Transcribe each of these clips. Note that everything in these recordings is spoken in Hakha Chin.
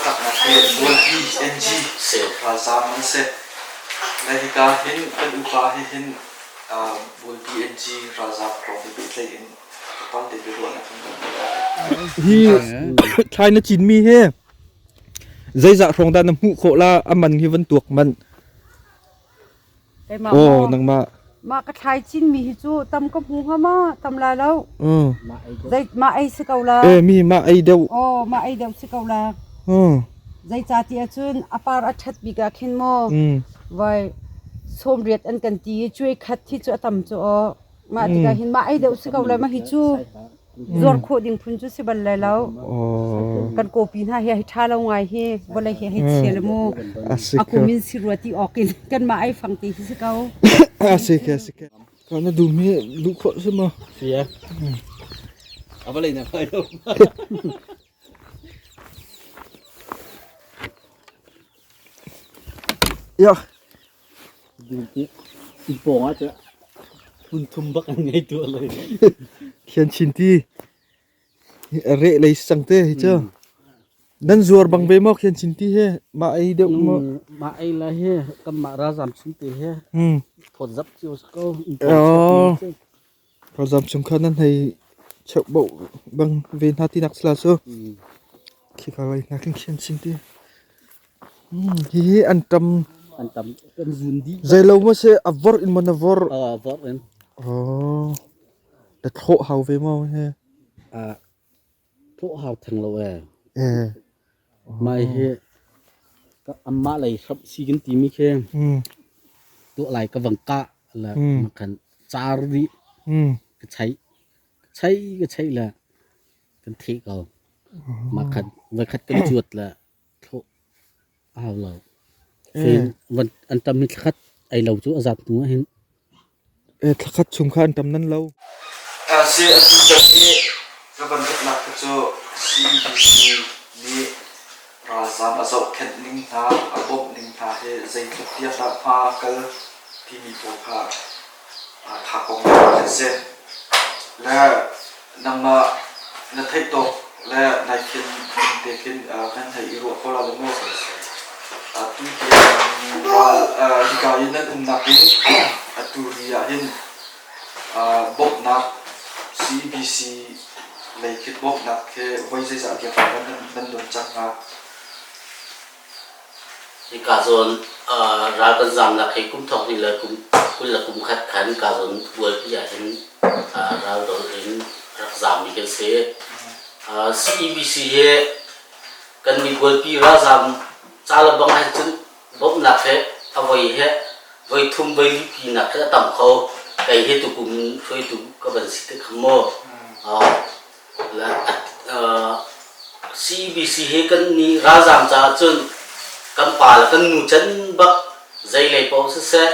tlaknak hi Bualpi NG ralzaam an si. Le hika hin kan upa hi hin Bualpi NG ralzaam kong he pehtlaih in tlawmpal te biaruahnak kan kan tuah lai. Hi thlai na cinmi hi zeizah hrawng dah na hmuh khawh la a man hi van tuak manh. Keimah Aw maw? nangmah. Mah ka thlai cinmi hi cu tam ka hmu hnga ma? Tam lai lo. Zei mah ei si ko la. Eh mi mah ei deuh. Aw mah ei deuh si ko la. Zeicah ti ahcun a par a ṭhat bik ah khin maw voi sawmriat an kan ti i cuai khat hi cu a tam cu aw. Mah tikah hin mah ei deuh si ko la mah hi cu zuar khawh ding phun cu si bal lai lo. Kan kawpi hna hi a ṭha lo ngai hi vawlei hi hei chia le mu. A kum in si rua ti awk in kanmah ei fang ti hi si ko. A si ke si ke. Ka na dum hi duh khawh si ma? Si ya. A vawlei na kai lo. Ya. Inn pawng ah cu phun thum bak an ngei tu lai. Khian chin ti re lei sang te hi cu. Nan zuar bang ve maw khian chin ti he ma ei deuh maw? Ma ei la he kan mah ralzam chung te he thawt zap cio ko. Oh. Ralzam chung kha nan hei cheuh boh bang ve hna ti nak sila cu. Khika lei hna khin khian chin ti. Hihi an ṭam. An ṭam kan zun dih. Zeilo maw si a vorh in maw na vorh? A vorh in. Oh. Na thlawh hau ve maw he? Ah thlawh hau theng lo ee. Eh. Mai hi amah lei hramh si kan timi khi tuah lai ka vang kah le khan car dih ka chaih ka chaih ka chaih le kan theh ko. Mah khan voikhat kan cuat le thlawh a hau lo. Van an tam hi thlakhat ei lo cu a zat hnu ah hin. Thlakhat chung kha an tam nan lo. Si atu tan hi ka bantuknak kha cu CEBC nih ralzaam a zohkhenh ning hna, a bawmh ning hna hi zeitluk tiang dah hma a kal timi pawl kha tha kong an si. Le nangmah na theih tawk le nai khin ning te khin kan hei i ruah ko la le maw? Atu tiang ral hika i nan umnak in atu ri ah hin bawmhnak CBC lei khi bawmhnak khi voi zeizah tiang nan don cang hnga? Hika zawn ral kan zaamnak hi kum thong hnih le kum 21 khan hika zawn bualpi ahhin ral dol in rak zaammi kan si. CEBC hi kan mi bualpi ralzaam ca le bang ahhin cun bawmhnak he a voi he voi thum voi li pinak he a tam kho. Kei hi tukum hruaitu ka van si te kha maw. CBC hi kan nih ralzaam caah cun kan pa le kan nu can bak zei lei paoh siseh,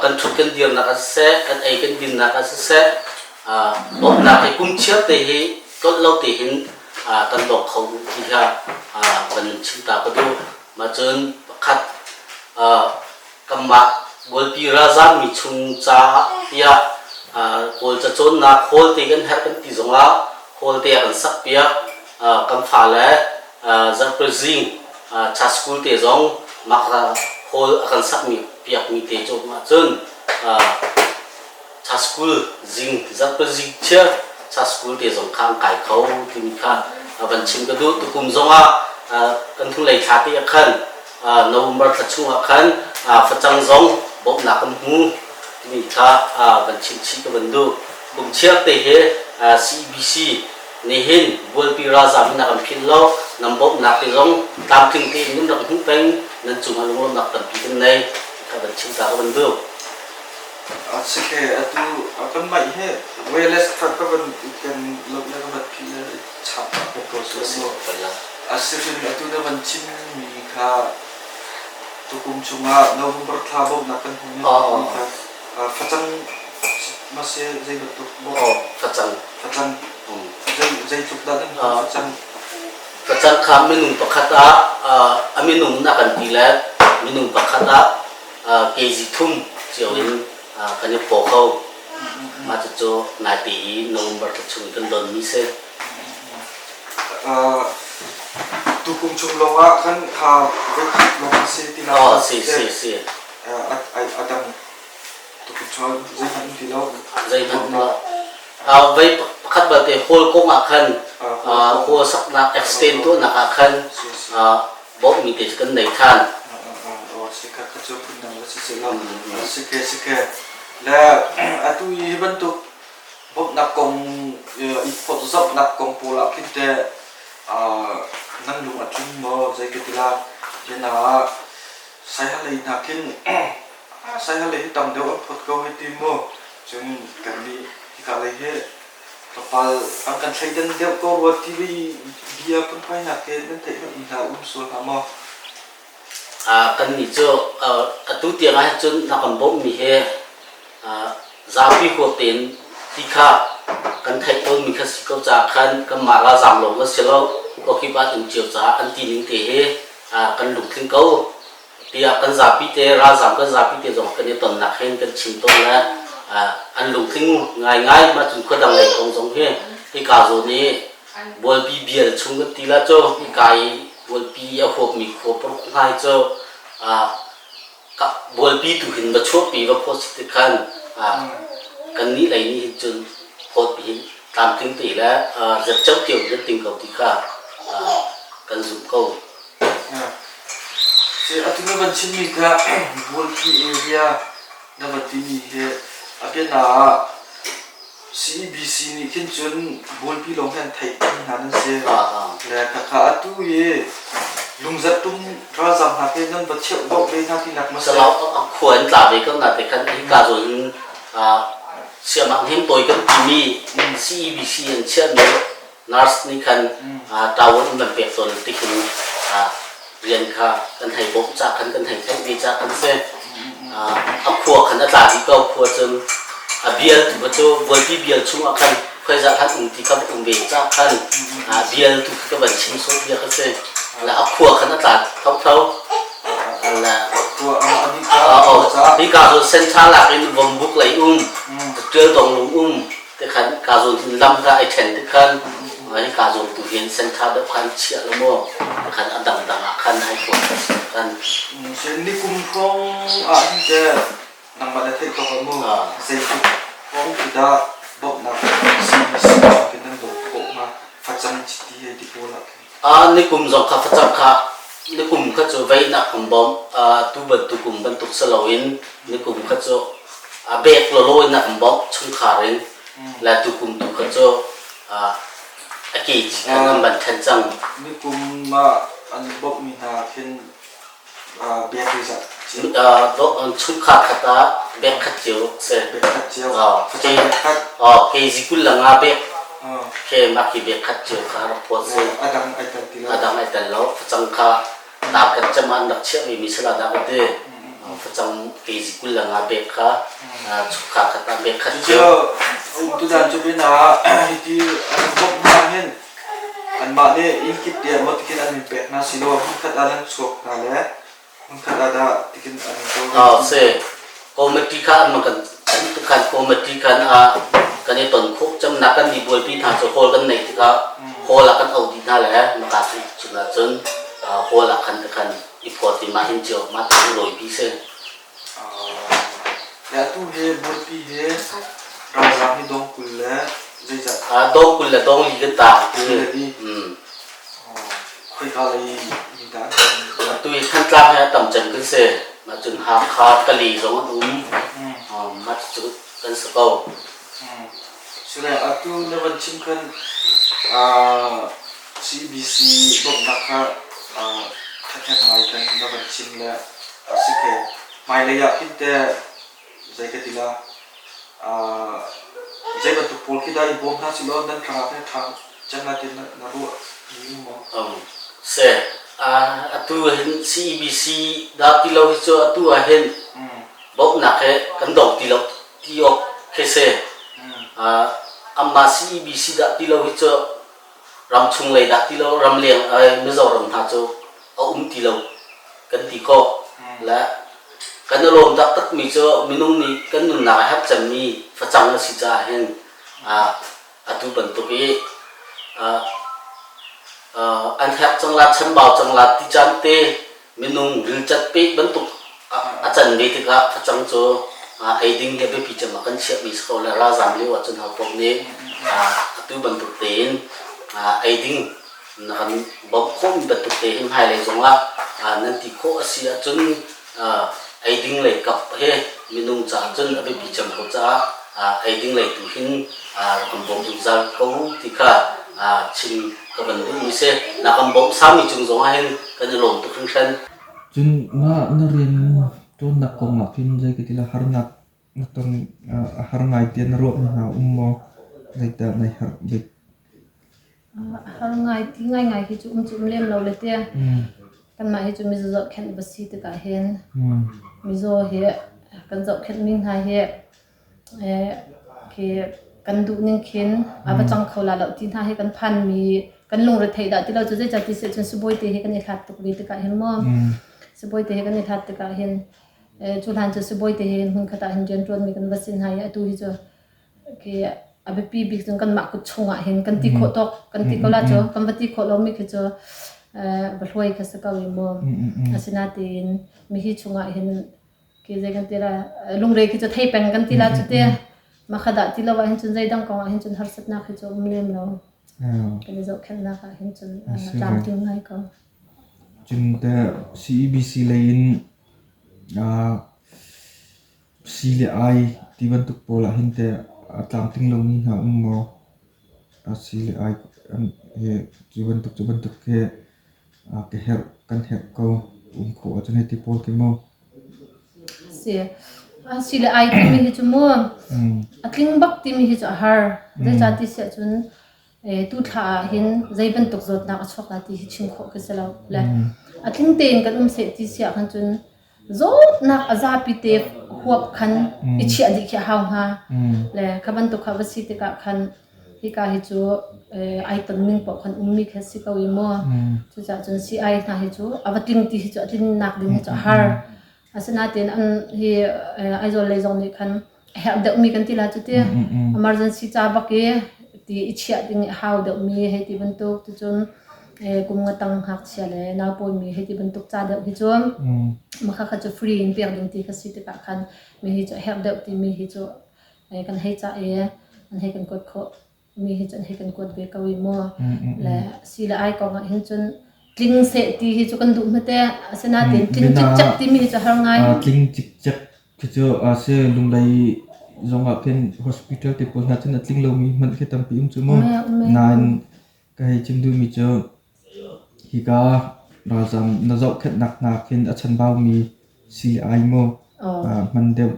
kan ṭhut kan dirnak ah siseh, kan ei kan dinnak ah siseh, bawmhnak hi kum chiar te hi tlolh lo te hin kan dawk kho ti kha van chim ta ka duh. Mah cun pakhat kanmah Bualpi ralzaammi chung caah tiah Kawl cacawnnak hall te kan herh kan ti zongah hall te a kan sakpiak. Kan fale zarhpizing cha school te zong mah hall a kan sakmi piakmi te cu ahcun cha school zing zarhpizing chia cha school te zong kha an kai kho timi kha van chim ka duh. Tukum zongah kan hnulei thla te ah khan November thla chungah khan facang zong bawmhnak kan hmu timi kha van chim chih ka van duh. Kum chiar te hi CBC nih hin Bualpi ralzaam in a kan philh lo. Nan bawmhnak te zong tlamtling tein nan rak hmuh peng. Nan cungah lunglawmhnak tampi kan nei. Kha van chim ta ka van duh. Sikhe atu kan maih hi wireless kha ka van kan lo le ka van phih le chap ka ko su. Asihrin atu na van chim mi kha tukum chungah November thla bawmhnak kan hmu mi kha facang ma se zei bantuk Facang. Facang. Zei zeitluk dah nan hmu facang? Facang kha minung pakhat ah a minung na kan ti le minung pakhat ah kg thum cio in kan i phaw kho. Mah cucu naite i November thla chung i kan don mi si. Tukum chung lawngah khan kha voikhat lawng a si ti Oh, si si si. A dang tukum chung zeihmanh um ti lo. Zeihmanh lo. Vei pakhat balte hall kong ah khan hall saknak extend tuahnak ah khan bawmhmi te kan nei than. Si kha kha cu phundang si si lo. Si ke si ke. Le atu hi bantuk bawmhnak kong i phawtzamhnak kong pawl ah khin teh nan lung a tling maw zei ka ti la biana ah saiha lei hna khin saiha lei hi tam deuh an phawt ko hei ti mu cun kannih hika lei hi tlawmpal an kan thleidan deuh ko rua ti bia phunphai hna khi nan theih hmanh mi hna um sual hna maw? Kannih cu atu tiang ah hin cun na kan bawmhmi hi zapi huap tein ti kha kan theih tawnmi kha si ko caah khan kanmah ralzaam lawng kan si lo khuakip ah um cio caah an ti ning te hi kan lungtling ko tiah kan zapi te ralzaam kan zapi te zong kan i tonnak hin kan chim tawn le an lungtling ngaingai mah cun khua dang lei kong zong hi hika zawn i Bualpi bial chung kan ti la cu hika i Bualpi a huapmi khua paruk hna hi cu Bualpi tu hin va chuahpi va phawt si ti khan kannih lei nih hin cun phawt hi tlamtling te le zetco cio in kan ting ko ti kha kan zumh ko. Atu na van chimmi kha Bualpi area na van timi hi a biana ah CEBC nih khin cun bualpi lawng hi an theih mi hna nan si. Le khakha atu i lungzat tum ralzaam hna khi nan va cheuh bauh ve hna tinak ma si? Khua in tla ve ko na te khan hika zawn in siamang him tawi kan timi CEBC an chiahmi nurse nih khan tawon in van pek tawn tikin rian kha kan hei bawmh ca khan kan hei theih ve ca kan si. A khua khan a tla dih ko khua cun a bial tu kha cu bualpi bial chung ah khan khuaizah khan um ti kha um ve ca khan bial tu khi ka van chim sawh bia kha si. La a khua khan a tla thotho. La hi ka zawn senṭha lak in vombuk lei um, ṭial dong lung um, te khan ka zawn hin lam kha ai ṭhen te khan hi ka zawn tu hin senṭha deuh khan chiah lo maw te khan a dangdang ah khan hai kuat kan Nikum hrawng ah hin teh nangmah na theih tawk ah mu zeitluk hrawng khi dah bawmhnak CBC in nan dawt khawh hnga facang chiti hei ti pawl ah khin Nikum zong kha facang kha nikum kha cu vei nak kan bawmh tu bantuk kum bantuk si loin nikum kha cu a bek lawlaw in a kan bawmh chungkhar in le tukum tu kha cu a kg khan an ban ṭhen cang. Nikum ah an bawmhmi hna khin bek zeizat Chungkhar khat ah bek khat cio si. Bek khat cio. Facang bek khat. Kg 25 bek. Khe mah khi bek khat cio kha rak phawt si. A dang ai tel ti lo. A dang ai tel lo. Facang kha tar kan cem ah an rak chiahmi mi sala dah ka ti. Facang kg 25 bek kha chungkhar khat ah bek khat cio. Cu um tu dan cu bin ah hiti an bawmh hna hin anmah nih inn kip tiah maw tikin an in pek hna silo hmunkhat ah nan chuak hna le hmunkhat ah dah tikin an in ko. Si. Committee kha an kan khan committee khan a kan i ton khawh camnak kan mi buaipi hna cu hall kan neih tikah hall ah kan auh dih hna le maka cu cun hall ah khan khan i phawt i mah hin cio mah ti rawipi si. Le atu he buaipi he ralzaam hi dong 20 le zeizat? Dong 20 le dong li kan taang. Li. Khoika lei mi dah an tam? Atu hi Thantlang he a tam cem kan si. Mah cun Hakha, Kali zong an um. Mah cu kan si ko. Sule atu na van chim khan CBC bawmhnak kha ṭhahnem ngai kan na van chim le a si khe. Hmailei ah khin teh zei ka ti la zei bantuk pawl khi dah i bawm hna sih law nan thlarau he ṭha cem lai ti na ruah mi maw? Si. Atu hin CEBC dah ti lo hi cu atu ah hin bawmhnak he kan dong ti lo ti awk khi si. Amah CEBC dah ti lo hi cu ramchung lei dah ti lo ramleng Mizoram hna cu a um ti lo kan ti khawh. Le kan i lawm taktakmi cu minung nih kan nunnak a herh cemmi facang a si caah hin atu bantuk i. An herh cang la, chambau cang la ti caan te minung rilcat peh bantuk a can ve tikah facang cu ei ding hi a biapi cem ah kan chiahmi si ko le ralzaam lio ahcun hopaoh nih atu bantuk tein ei ding na kan bawmh khawhmi bantuk te hin hmailei zongah nan ti khawh a si ahcun ei ding lei kap he minung caah cun a biapi cem ko caah ei ding lei tu hin rak kan bawm zungzal ko ti kha chim ka van duhmi si. Na kan bawmh sami cung zong ah hin kan i lawm tuk hringhran. Cun mah na rian ṭuannak kong ah khin zei ka ti lai harnak na ton a har ngai tiah na ruahmi hna um maw? Zeidah nai harh bik? Har ngai ti ngaingai hi cu um cu um lem lo le te. Kanmah hi cu mizaw zohkhenh va si tikah hin mizaw hi kan zohkhenhmi hna hi Khi kan duh ning khin a va cang kho la lo ti hna hi kan phanmi kan lungre theih dah ti lo cu zeicah ti si cun sibawi te hi kan i hlat tuk ve tikah hin maw sibawi te hi kan i hlat tikah hin cu hlan cu sibawi te hi hmun khat ah hin rian ṭuanmi kan va si hna i atu hi cu khi a biapi bik cun kanmah kut chungah hin kan ti khawh tawk kan ti ko la cu kan va ti khawh lomi khi cu va hluai kha si ko i mu asinain mihi chungah hin Khi zei kan ti la lungre khi cu thei peng kan ti la cu te ma kha dah ti lo ah hin cun zeidang kong ah hin cun harsatnak hi cu um lem lo. Kan i zohkhenhnak ah hin cun tlamtling ngai ko. Cun te CEBC lei in C le I ti bantuk pawl ah hin te a tlamtling lomi hna um maw? C le I he cu bantuk cu bantuk khi ka herh kan herh ko um khawh ahcun hei ti pawl khi mu. Si. Si le ai timi hi cu mu a tling bak timi hi cu a har. Zeicah ti si ahcun tu thla ah hin zei bantuk zawtnak a chuak la ti hi chim khawh khi si lo. Le a tling tein kan um seh ti si ah khan cun zawtnak a zapi te huap khan i chiah dih khi a hau hnga. Le kha bantuk kha va si tikah khan hika hi cu ai ton ning paoh khan ummi khi si ko i mu. Cucaah cun sii-ai hna hi cu a va tling ti hi cu a tlinnak ding hi cu a har. Asinain an hi Aizawl lei zong nih khan a herh deuhmi kan ti la cu ti. Emergency ca bak i ti i chiah ding i a hau deuhmi hei ti bantuk tucun kum nga tang ngakchia le naupawimi hei ti bantuk ca deuh hi cu mah kha cu free in pek ding ti kha si tikah khan mi hi cu a herh deuh timi hi cu kan hei cah i an hei kan kuat khawh mi hi cu an hei kan kuat ve ko i mu le si le ai kong ah hin cun tling seh ti hi cu kan duh hmete asinain tling cikcek timi hi cu har ngai. Tling cikcek khi cu a si lunglei zongah khin hospital te pawl hna cun a tling lomi hmanh khi tampi um cu mu. Nain ka hei chim duhmi cu hika ralzam na zohkhenhnak hna khin a chanbaumi si ai maw hman deuh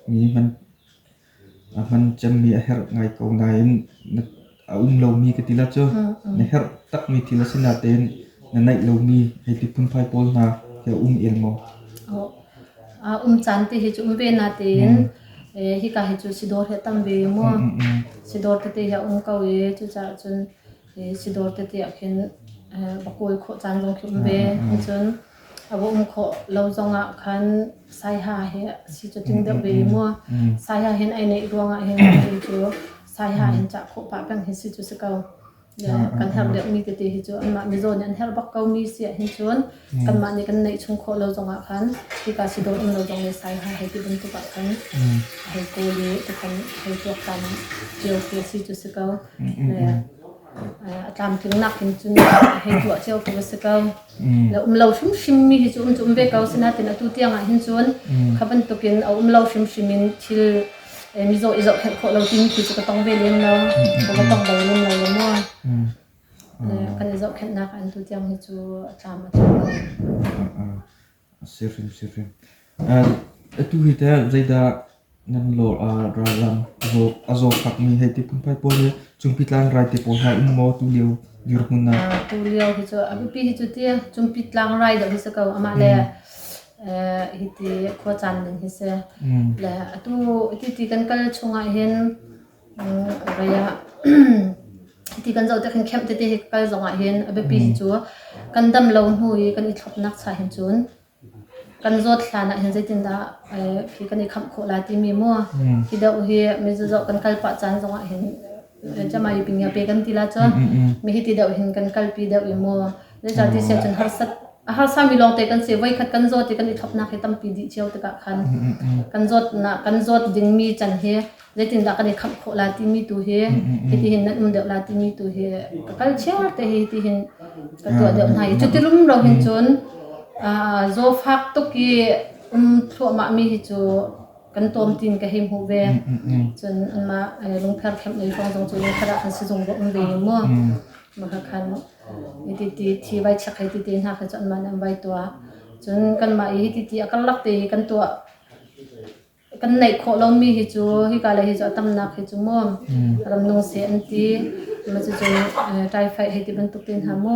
mi hman A hman cemmi a herh ngai ko nain a um lomi ka ti la cu na herh takmi thil a si natein na naih lomi hei ti phunphai pawl hna khi a um el maw? A um caan te hi cu um ve natein hika hi cu sidawr hi a tam ve mu. Sidawr tete hi a um ko i cucaah cun sidawr tete ah khin va kawl khawh caan zong khi um ve. Cun A va um khawh lo zongah khan saiha hi si cu tling deuh ve mu. Saiha hin ai neih ruangah hin tu cu saiha hin cah khawh pah peng hi si cu si ko. Kan herh deuhmi tete hi cu anmah mizaw nih an herh bak ko mi si ah hin cun kanmah nih kan neih chung khawh lo zongah khan hika si dawh um lo zong nih saiha hei ti bantuk ah khan hei kawl i tikhan hei tuaktan cio khi si cu si ko. A tlamtlingnak hin cun hei tuah cio ko va si ko. Le um lo hrimhrim mi hi cu um cu um ve ko sinain atu tiang ah hin cun kha bantukin a um lo hrimhrim in thil mizaw i zohkhenh khawh lo timi khi cu ka tong ve lem lo ka va tong bal lem lo le maw kan i zohkhenhnak an tu tiang hi cu a tlam a tling ko. Si hrim si hrim. Atu hi teh zeidah nan lawr ah ralram a zaw fakmi hei ti phunphai pawl hi cungpi tlangrai te pawl hna um maw tu lio dirhmun ah? Tu lio hi cu a biapi hi cu ti cungpi tlangrai deuh hi si ko amah le hi ti khua caan ning hi si. Le atu ti ti kan kal chungah hin Vei ah hiti kan zoh tik hin camp tete hi ka kal zongah hin a biapi hi cu kan dam lo hnu i kan i thlopnak cha hin cun kan zawt hlan ah hin zeitindah khi kan i khamh khawh lai timi mu hi deuh hi mizaw kan kal pah caan zongah hin. Camayi pinya pe kan ti la cu mi hi ti deuh hin kan kalpi deuh i mu zeicah ti siah cun harsat a harsami lawngte kan si voikhat kan zawt i kan i thlopnak hi tampi dih cio tikah khan kan zawtnak kan zawt dingmi can hi zeitindah kan i khamh khawh la timi tu hi hitihin nan um deuh la timi tu hi ka kal chiar te hi hitihin ka tuah deuh hna i cuti rumro hin cun zawfak tuk i um thluahmah mi hi cu kan tawm tin ka hei hmuh ve cun anmah lungpher kemh lei hrawng zong cu lungpher ah khan sizung va um ve mu maka khan ti ti thi vai chek hei ti te hna kha cu anmah nih an vai tuah cun kanmah i hi ti a karlak te kan tuah kan neih khawh lomi hi cu hika lei hi cu a tamnak hi cu mu ramnung seh an ti ma cu cun typhoid hei ti bantuk te hna mu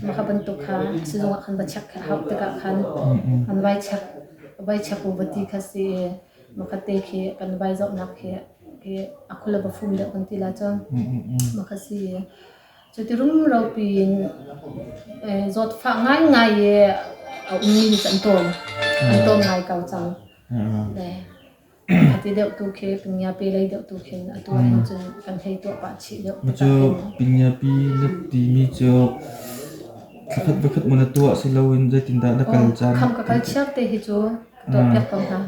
maka bantuk kha sizung ah khan va check hau tikah khan an vai check vai check u va ti kha si maka te khi kan vai zohnak khi khi a khula va fum deuh kan ti la cun maka si Cuti rumro piin zawtfah ngaingai i a ummi hi cu an tawm. An tawm ngai ko cang. Le a ti deuh tu khi pingngiapi lei deuh tu khin atu ah hin cun kan hei tuah pah chih deuh Cu pingngiapi na timi cu thlakhat voikhat maw na tuah si loin zeitindah na kal caan? Kham ka kal chiar te hi cu ka tuah piak ko hna.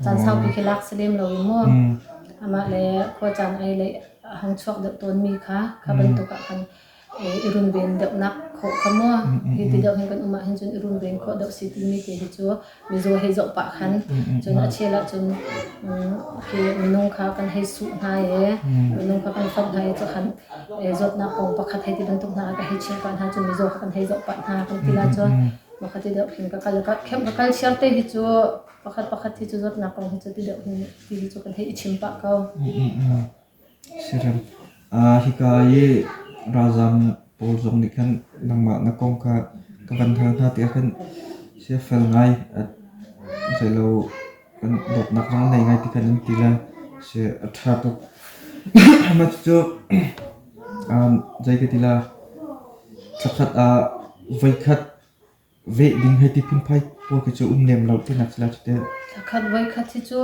Caan saupi khi lak si lem lo i mu. Amah le khua caan ai le a hung chuak deuh tawnmi kha kha bantuk ah khan i runven deuhnak khawh kha mu hi ti deuh hin kan um ah hin cun i runven khawh deuh si timi te hi cu mizaw hei zoh pah khan cun a chel ah cun khi minung kha kan hei suh hna i minung kha kan fonh hna i cu khan zawtnak kong pakhat hei ti bantuk hna ka hei chim pah hna cun mizaw kha kan hei zoh pah hna kan ti la cun makha ti deuh khin ka kal ka khem ka kal chiar te hi cu pakhat pakhat hi cu zawtnak kong hi cu ti deuh hin ti hi cu kan hei i chim pah ko. Sirem. Hika i ralzam pawl zong nih khan nangmah na kong kha ka van hal hna tikah khan sia fel ngai zeilo kan dawtnak zong nei ngai ti khan an ti le si a ṭha tuk. Mah cucu zei ka ti la thlakhat ah voikhat Veh ding hei ti phunphai pawl khi cu um lem lo tinak si la cu teh. Thlakhat voikhat hi cu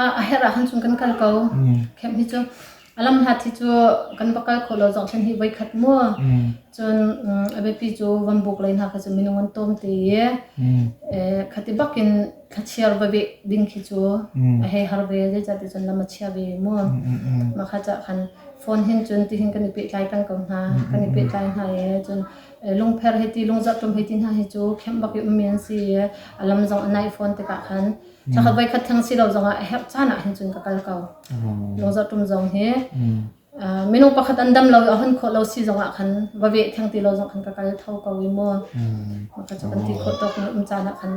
a herh ah khan cun kan kal ko. Khem hi cu a lam hlat hi cu kan va kal kho lo zong thlen hi voikhat mu. Cun a biapi cu Vambuk lei hna kha cu minung an tawm te i khati bakin thlachiar va veh ding khi cu a hei har ve zeicah ti cun lam a chia ve mu. Mah kha cah khan phone hin cun tihin kan i pehtlai peng ko hna. Kan i pehtlai hna i cun Lungpher hei ti lungzarhtum hei ti hna hi cu khem bak i ummi an si i a lam zong a naih fawn tikah khan thlakhat voikhat theng si lo zongah a herh caan ah hin cun ka kal ko. Lungzarhtum zong hi minung pakhat an dam lo i a hon khawh lo si zongah khan va veh theng ti lo zong khan ka kal tho ko i mu. Maka cu kan ti khawh tawk ni um caan ah khan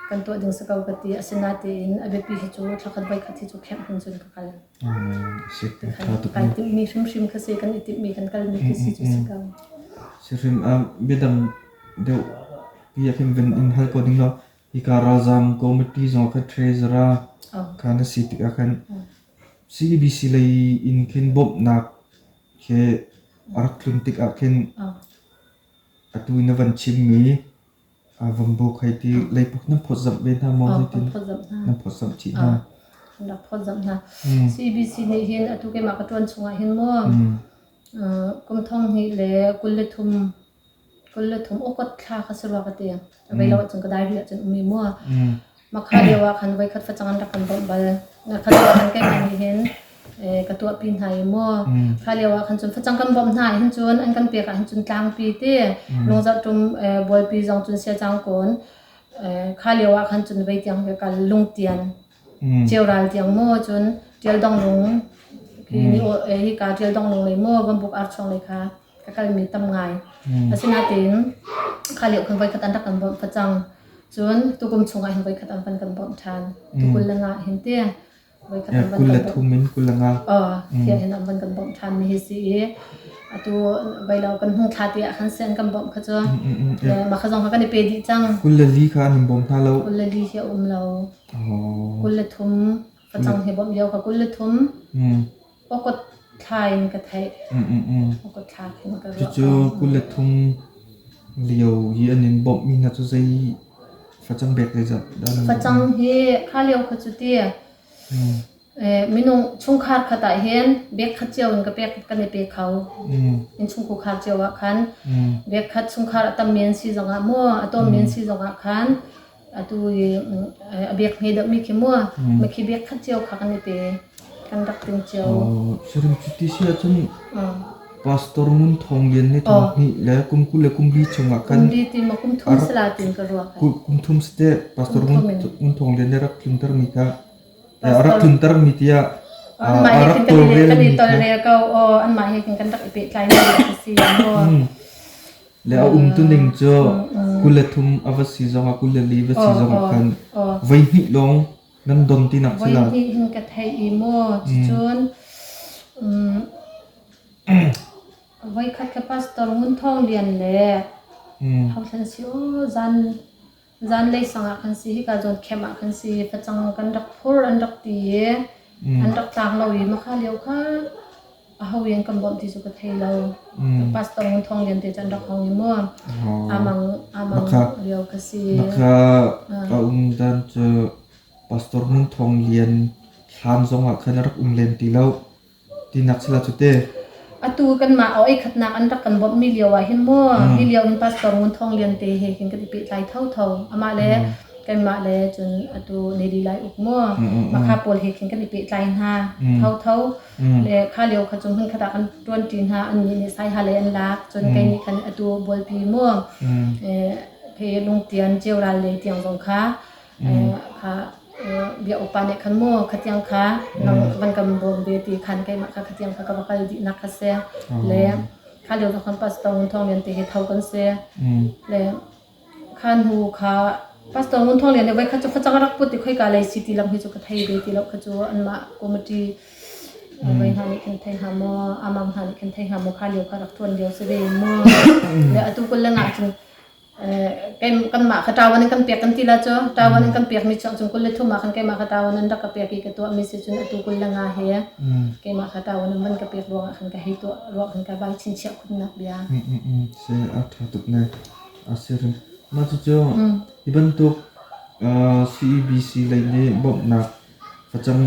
kan tuah ding si ko ka ti. Asinain a biapi hi cu thlakhat voikhat hi cu khem hin cun ka kal. Kai timhmi hrimhrim kha si kan i timhmi kan kalmi khi si cu si ko. Sihrim biadang deuh pi ah khin van in hal ko ding law hika ralzam committee zong kha treasurer kha na si tikah khan CBC lei in khin bawmhnak he a rak tlun tikah khin atu na van chimmi Vambuk hei ti leipuk nan phawtzamh ve hna maw zeitin nan phawtzamh chih hna? Kan rak phawtzamh hna. CBC nih hin atu keimah ka ṭuan chungah hin maw kum thong hnih le 23 23 August thla kha si rua ka ti. Vei lo ahcun ka diary ahcun um i mu. Makha lio ah khan voikhat facang an rak kan bawmh bal. Kha lio ah khan keimah nih hin ka tuahpi hna i mu. Kha lio ah khan cun facang kan bawmh hna hin cun an kan pek ah hin cun tlangpi ti lungzarhtum bualpi zong cun siacang kawn kha lio ah khan cun vei tiang ka kal lungtian ceural tiang mu cun ṭialdong lung khi ni hika ṭialdong lung lei mu vambuk archuang lei kha ka kalmi tam ngai. Asinain kha lio khan voikhat an rak kan bawmh facang. Cun tukum chungah hin voikhat an van kan bawmh ṭhan. Tu 25 hin ti voikhat an van kul kan le bawmh. thum in 25. Oh, thian hin an van kan bawmh ṭhan mi hi si i atu veilo kan hung thla te ah khan si an kan bawmh kha cu. Le mah kha zong kha kan i pe dih cang. 24 kha an in bawm hna lo. 24 hi a um lo. Oh. 23 facang hi bawmh lio kha 23. Awkawt thla in ka theih. Awkawt thla khin ka ruah. Cucu 23 lio i an in bawmhmi hna cu zei facang bek zeizat dah nan Facang hi kha lio kha cu ti. Minung chungkhar khat ah hin bag khat cio in ka pek kan i pe kho. Innchungkhar khar cio ah khan bag khat chungkhar a tam men si zongah maw a tawm men si zongah khan atu i a bag hme deuh mi khi mu makhi bag khat cio kha kan i pe kan rak ting cio. Sirim cuti si ahcun Pastor Ngun Thawng Lian nih thong hnih le kum 20 le kum li chungah khan kum li ti ma kum thum sala tin ka ruak. Kum thum site Pastor Ngun Thawng Lian nih rak tlunter mi kha a rak tluntermi tiah anmah he khin kan i tolrel ko aw anmah he khin kan rak i pehtlai mi a si le a um tu ning cu 23 a va si zongah 24 va si zongah khan voi hnih lawng nan don ti nak voi hnih hin ka thei i maw cun voi khat ka pastor Ngun Thawng Lian le Hauthlan si o zan Zanlei sang ah khan si hika zawn camp ah khan si facang kan rak phur an rak ti i an rak tlang lo i makha lio kha aho in kan bawmh ti cu ka thei lo. Pastor Ngun Thawng Lian te cu an rak hong i mu amang amang lio kha si. Makha a um dan cu Pastor Ngun Thawng Lian thlan zong ah khan a rak um lem ti lo. Tinak sila cu te. Atu kanmah aw ei khatnak an rak kan bawmhmi lio ah hin mu hi lio hin Pastor Ngun Thawng Lian te he hin kan i pehtlai thotho. Amah le kanmah le cun atu Neli Lai Uk mu makha pawl he khin kan i pehtlai hna thotho. Le kha lio kha cu hmun khat ah kan ṭuanṭi hna annih nih saiha lei an lak cun kei nih khan atu bualpi mu khi lungtian ceural lei tiang zong kha Kha bia upa nih khan mu khatiang kha nang van kan bawm ve ti khan keimah kha khatiang kha ka va kal dihnak kha si le kha lio khan pastor Ngun Thawng Lian te he tho kan si le kha hnu kha pastor Ngun Thawng Lian nih voi khat cu facang a rak put i khoika lei si ti lam hi cu ka thei ve ti lo kha cu anmah committee voi hna nih khan thei hnga maw amang hna nih khan thei hnga maw kha lio kha rak tuan lio si ve mu le atu kul le nga cun Kanmah kha ṭawan in kan pek kan ti la cu ṭawan in kan pekmi chuak cun 23 ah khan keimah kha ṭawan an rak ka pek i ka tuahmi si cun atu 25 he keimah kha ṭawan in van ka pek ruangah khan ka hei tuah ruah khan ka vai chinchiah khunnak bia. Si a ṭha tuk ne. A si rim. Mah cucu hi bantuk CEBC lei nih bawmhnak facang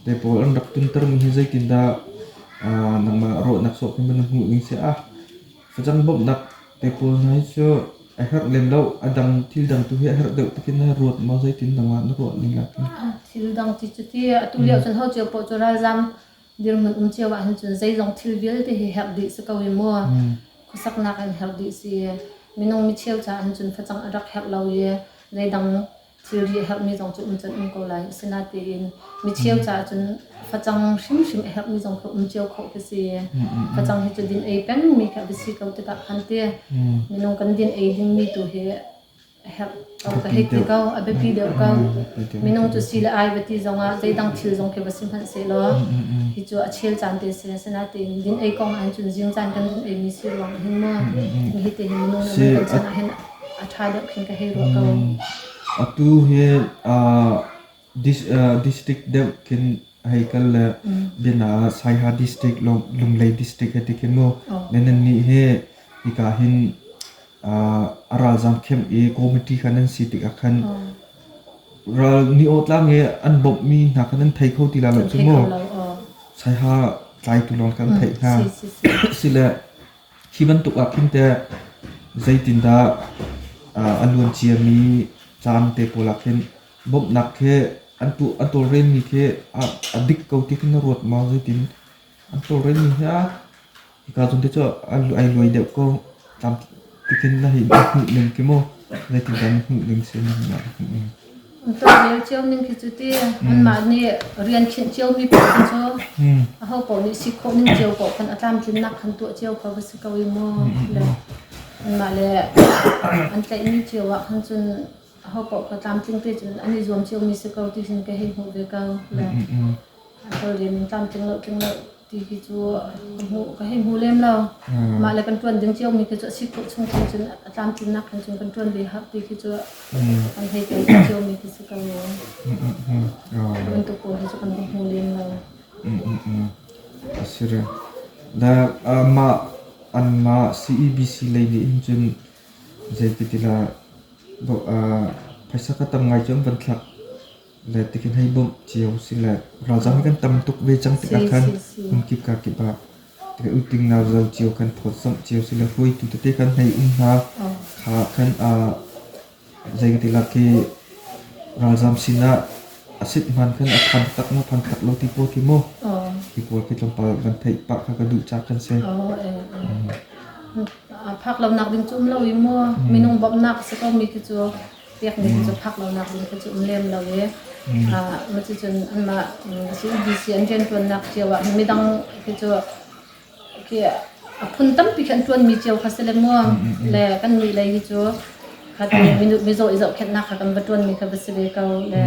te pawl an rak tuntermi hi zeitindah nangmah rawhnak sawh khin na hmuh ning si ah Facang bawmhnak te pawl hna hi cu a herh lem lo. A dang thil dang tu hi a herh deuh tikin na ruat maw zeitin nangmah na ruah ning ah khin? Thil dang ti cu ti atu lio cun ho cio poh cu ralzam dirhmun um cio ah hin cun zeizong thil vialte hi herh dih si ko i mu. Khuasaknak in herh dih si. Minung micheu caah hin cun facang a rak herh lo i zeidang thilri a herhmi zong cu um cun um ko lai. Asinain micheu caah cun facang hrimhrim a herhmi zong kha um cio khawh khi si. Facang hi cu din ei pengmi kha va si ko tikah khan ti minung kan din ei dingmi tu hi a herh ko ka hei ti ko a biapi deuh ko. Minung cu si le ai va ti zongah zeidang thil zong khi va si hmanh sehlaw hi cu a chel caan te si. Asinain din ei kong ah hin cun zing caan kan din eimi si ruang hin mu hi te hi minung kan chan ah hin a ṭha deuh khin ka hei ruah ko. Atu hi district deuh khin hei kal le biana ah Saiha district Lunglei district hei ti khin mu le nannih hi hika hin a ralzaam camp i committee kha nan si tikah khan ral ni aw tlang i an bawmhmi hna kha nan thei kho ti la lo cu mu Saiha tlaitu lawng kan theih hna sile Hi bantuk ah khin teh zeitindah a luan ciami caan te pawl ah khin bawmhnak khi an tuah an tawlrelmi khi a dik ko ti khin na ruat maw zeitin an tawlrelmi hi a hika zawn te cu ai luai deuh ko tlam ti khin na hei hmuh ning khi mu zeitindah na hmuh ning si na hmuh ning. An tawlrel cio ning khi cu ti anmah nih rian khinh ciomi paoh khi cu aho paoh nih si khawh ning cio paoh khan a tlamtlinnak khan tuah cio kho va si ko i mu le anmah le an tlaihmi cio ah khan cun aho paoh kha tlamtling te cun an i zuam ciomi si ko ti hin ka hei hmuh ve ko le a tawlrel ning tlamtling lo tling lo ti hi cu ka hmu ka hei hmu lem lo. Mah le kan ṭuan ding ciomi khi cu a si khawh chung khin cun a tlamtlinnak khin cun kan ṭuan ve har ti khi cu kan hei tel ciomi khi si ko. Bantuk pawl hi cu kan va hmu lem lo. A si re. Da mah anmah CEBC lei nih hin cun zeiti ti lah phaisa ka tam ngai cu an van thlak. Le tikin hei bawmh cio si le ralzam hi kan tam tuk ve cang tikah khan hmunkip kakip ah tikah uting nau zo cio kan phawtzamh cio si le hruaitu tete kan hei um hna. Kha khan zei ka ti la khi ralzam sinah a sit hman khan a phan tak maw phan tak lo ti pawl khi maw khi pawl khi tlawmpal van theih pah kha ka duh cak kan si. Phak lonak ding cu um lo i maw minung bawmhnak a si ko mi khi cu pekmi khi cu phak lonak ding khi cu um lem lo i cucun anmah CEDC an rianṭuannak cio ah midang khi cu khi a phun tampi khi an ṭuanmi cio kha si le maw le kan nih lei hi cu kha mizaw i zohkhenhnak kha kan va ṭuanmi kha va si ve ko le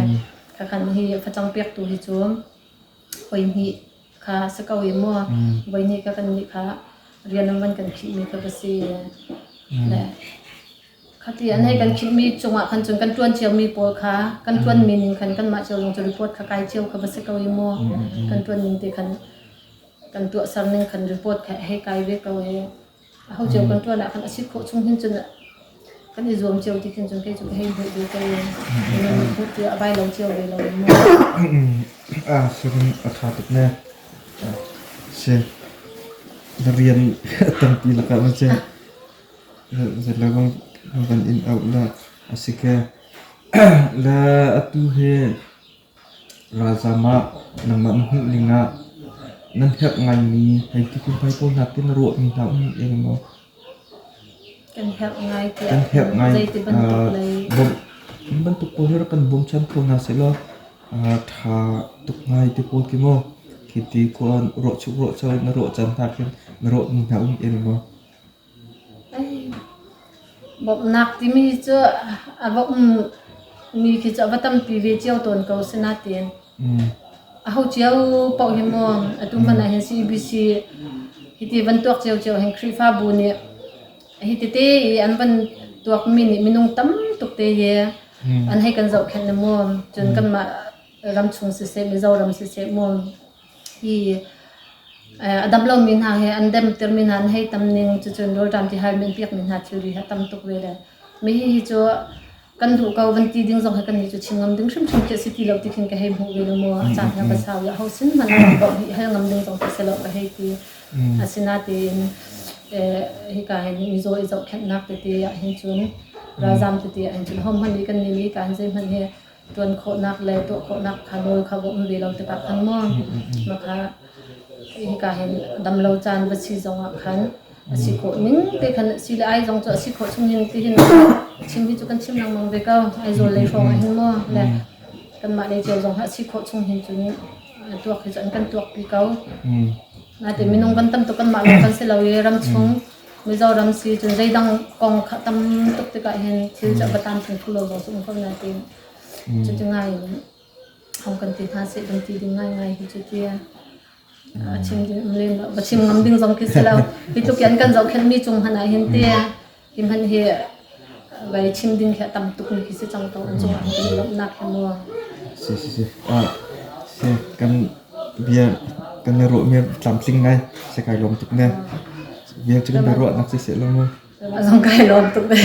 kha khan hi facang pektu hi cu voihnih kha si ko i maw voihnih kha kan nih kha rian an van kan khihmi kha va si le Khati an hei kan khimhmi cungah khan cun kan ṭuan ciomi pawl kha kan ṭuanmi ning khan kanmah cio zong cu report kha kai cio kha va si ko i mu. Kan ṭuan ning te khan kan tuahser ning khan report kha hei kai ve ko i aho cio kan ṭuan ah khan a si khawh chung hin cun kan i zuam cio ti khin cun kei cu ka hei hmuh ve ko i minung nih hmuh cio a vai lo cio ve lo mu. Ah, sirin a ṭha tuk ne. Si, na rian tampi lakah na ceh. Zeilawng van in auh la a si ke. Le atu hi ralzam ah nangmah na hmuh ning ah nan herh ngaimi hei ti hmai pawl hna ti na ruahmi hna um eng maw? Kan herh ngai tiah Kan herh ngai. zeiti bantuk lei Bawmh bantuk pawl hi rak kan bawmchan kho hna sehlaw ṭha tuk ngai ti pawl khi maw khi ti khua ruahchuk ruahcho na ruah caan hna khin na ruahmi hna um eng maw? Bawmhnak timi cu a va ummi khi cu a va tampi ve cio tawn ko sinain aho cio paoh hi maw atu hmanh ah hin CBC hiti van tuak ciocio hin Khrihfabu nih hi tete i an van tuakmi nih minung tam tuk te hi an hei kan zohkhenh le maw cun kanmah ramchung siseh Mizoram siseh maw hi A dam lomi hna he an demtermi hna an hei tam ning cucun rawlṭam tihalmi an pekmi hna thilri hi a tam tuk ve le mi hihi cu kan duh ko van ti ding zong hi kannih cu chim ngam ding hrimhrim khi a si ti lo ti khin ka hei hmuh ve lo maw a caan hi a va sau i aho sin hmanh ah bawmh hi hal ngam ding zong khi si lo ka hei ti. Asinain hika hin mizaw i zohkhenhnak tete ah hin cun ralzam tete ah hin cun hohmanh nih kan nih nih hika hin zeihmanh hi ṭuan khawhnak le tuah khawhnak kha nawl kha va um ve lo tikah khan maw makha hika hin damlo caan va si zongah khan a si khawh ning te khan si le ai zong cu a si khawh chung hin ti hin chim hi cu kan chim lengmang ve ko Aizawl lei hrawng ah hin maw le kanmah lei cio zong a si khawh chung hin cun tuak hi cu an kan tuak pi ko nate minung kan tam tuk kanmah lawng kan si lo i ram chung Mizoram si cun zeidang kong kha tam tuk tikah hin thil cu a va tam phung lo zong cu um ko nain cuti ngai in hong kan ti hna seh kan ti ding ngaingai hi cu ti a chim ding um lem lo va chim ngam ding zong khi si lo hi tluk in kan zohkhenhmi cung hmanh ah hin ti hi hmanh hi vai chim ding khi a tam tuk mi khi si cang ko an cungah kan i lawmhnak hi mu Si si si. Ah, si kan bia kan i ruahmi tlamtling ngai. Si kai lawm tuk ne. Bia cu kan i ruahnak si seh lo mu. Zong kai lawm tuk ve.